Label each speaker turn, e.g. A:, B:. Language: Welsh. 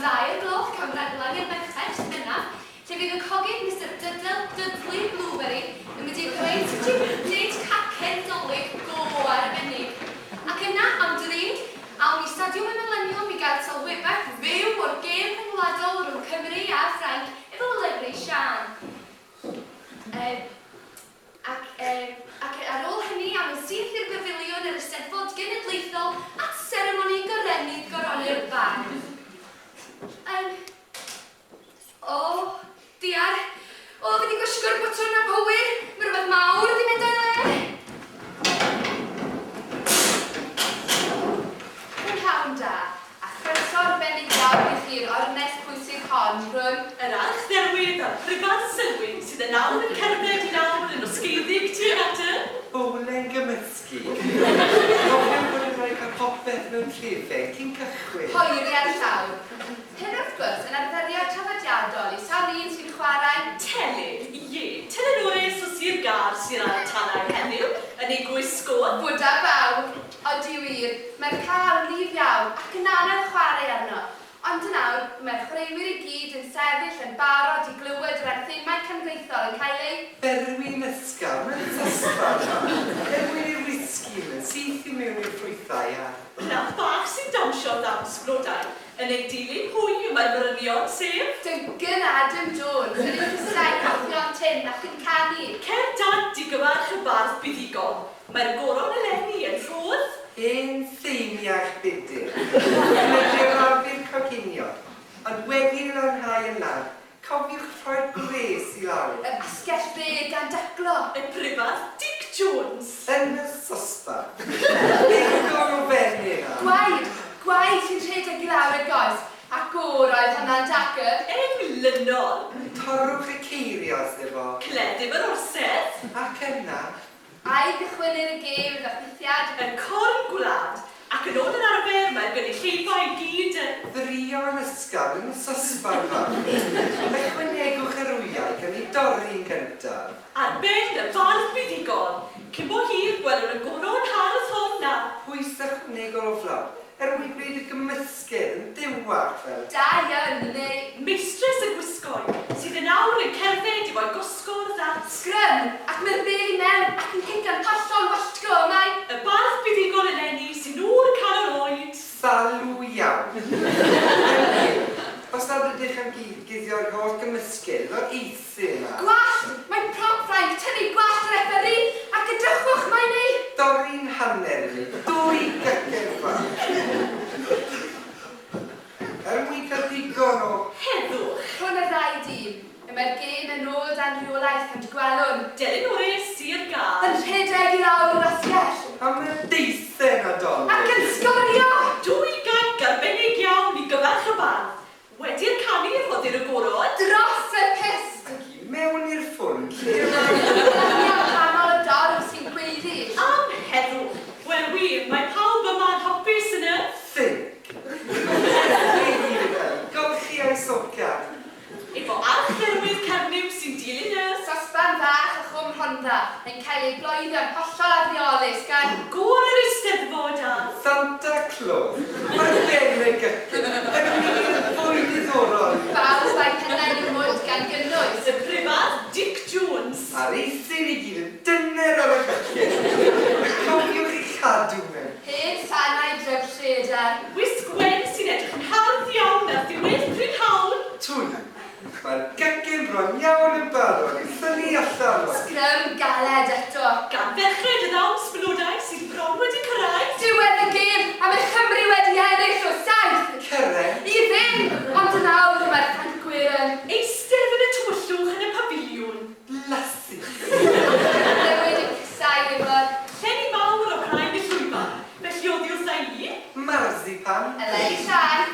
A: ddau o'r gloch cawn raglen i'r merched, bennaf, lle fydd y cogydd Mister Dydl Dudley Blueberry yn mynd i greu sut i wneud cacen Dolig go arbennig. Ac yna, am dri, awn i Stadiwm y Mileniwm i gael sylwebaeth fyw o'r gêm rhyngwladol rhwng Cymru a Ffrainc efo Lefri Siân. Yy. Ac, yy, ac ar ôl hynny, awn yn syth i'r Pafiliwn yr Eisteddfod Genedlaethol at seremoni goreni Goroni'r Bardd. Yym, o, diar. O, fi 'di gwasgo'r botwm anghywir. Mae rhywbeth mawr 'di mynd o'i le.
B: Prynhawn da, a chroeso arbennig iawn i chi i'r ornest pwysig hon rhwng.
C: Yr Archdderwydd a'r Prifardd Selwyn sydd yn awr yn cerdded i lawr yn osgeiddig tuag at y.
D: Bowlen gymysgu. Cofiwch bod yn rhaid cael popeth mewn llefen cyn cychwyn.
B: Poeri ar llawr. Hyn wrth gwrs yn arferiad traddodiadol i sawl un sy'n chwarae.
C: Telyn, ie, telynores o Sir Gâr sydd ar y tanau heddiw, yn ei gwisg o.
B: Bwda bawb! Odi wir, mae'r cae wlyb iawn ac yn anodd chwarae arno. Ond yn awr, mae'r chwaraewyr i gyd yn sefyll yn barod i glywed yr anthemau cenedlaethol yn cael eu.
D: Berwi'n ysgafn yn sosban fach, er mwyn i'r wisgi mynd syth i mewn i'r ffrwythau a.
C: Plant bach sy'n dawnsio'r ddawns flodau. Yn eu dilyn hwy y mae'r morynion, sef.
B: Duncan a Adam Jones, yn eu crysau cochion tynn ac yn canu.
C: Cer dant i gyfarch y bardd buddugol. Mae'r goron eleni yn rhodd.
D: Hen seiniau'ch budr. Yn medru arafu'r coginio. Ond wedi ei lanhau yn lân, cofiwch rhoi'r gwres i lawr.
B: Yr asgell dde gan daclo.
C: Y prifardd Dic Jones.
D: Yn y sosban. Digon o fenyn ar.
B: Gwaed! Gwaed sy'n rhedeg i lawr y goes. Ac o, roedd hwnna'n dagr.
C: Englynol.
D: Torrwch y ceirios efo.
C: Cleddyf yr orsedd.
D: Ac yna,
B: A'i gychwynnir y gêm iddo chwythiad.
C: Y corn gwlad, ac yn ôl yr arfer mae'r gynulleidfa i gyd yn.
D: Ddrio yn ysgafn yn y sosban fach. Ychwanegwch yr wyau gan eu dorri'n gyntaf.
C: Ar ben y bardd buddugol. Cyn bo hir gwelwn y goron hardd hon a.
D: Pwys ychwanegol o flawd er mwyn gwneud y gymysgedd yn dewach fel.
B: Da iawn, neu.
C: Meistres y gwisgoedd, sydd yn awr yn cerdded efo'i gosgordd at.
B: Sgrym, ac mae'r bêl i mewn ac yn cicio'n hollol walltgo, mae.
C: Y bardd buddugol eleni sy'n ŵr canol oed.
D: Salw iawn. Hynny yw, os nad ydych am guddio'r holl gymysgedd efo'r eisin a.
B: Gwallt! Mae prop Ffrainc tynnu gwallt y refferî, ac edrychwch, mae'n ei.
D: Dorri'n hanner i wneud dwy gacen fach. Er mwyn cael digon o.
C: Heddwch.
B: Rhwng y ddau dîm. Y mae'r gêm yn ôl dan reolaeth ond gwelwn.
C: Delynores Sir Gâr.
B: Yn rhedeg i lawr yr asgell.
D: Am y deisen Nadolig.
B: Ac yn sgorio!
C: Dwy gainc arbennig iawn i gyfarch y bardd. Wedi'r canu rhoddir y goron.
B: Dros y pyst!
D: Ac i mewn i'r ffwrn lle mae.
B: Dyna nghanol y dorf sy'n gweiddi.
C: Am heddwch! Wel wir, mae pawb yma'n hapus yn y.
D: Sinc. Rhestru hir yn cael ei golchi a'i socian.
C: Efo archdderwydd Cernyw sy'n dilyn y.
B: Sosban fach a Chwm Rhondda yn cael ei bloeddio'n hollol afreolus gan.
C: Gôr yr Eisteddfod a.
D: Santa Clôs. Ar ben y gytyn. Yn wir fwy diddorol i.
B: Bawb a'i pennau i'w mwd gan gynnwys.
C: Y Prifardd Dic Jones.
D: A'r eisin i gyd yn dyner ar y gytyn. Cofiwch ei chadw mewn.
B: Hen sanau dref Lleder.
C: Wisg wen sy'n edrych yn hardd iawn ar ddiwedd prynhawn.
D: Twy. Mae'r gacen bron iawn yn barod i'w thynnu allan o'r.
B: Sgrym galed eto.
C: Gan ferched y ddawns blodau sydd bron wedi cyrraedd.
B: Diwedd y gêm a mae Chymru wedi ennill o 7.
D: Cyrraedd.
B: I ddim! Ond yn awr mae'r Ffrancwyr yn.
C: Eistedd yn y tywyllwch yn y pafiliwn.
D: Blasus.
B: Newid y crysau efo'r.
C: Llenni mawr o flaen y llwyfan. Felly oddi wrtha i.
D: Marzipan.
B: Eleni llai.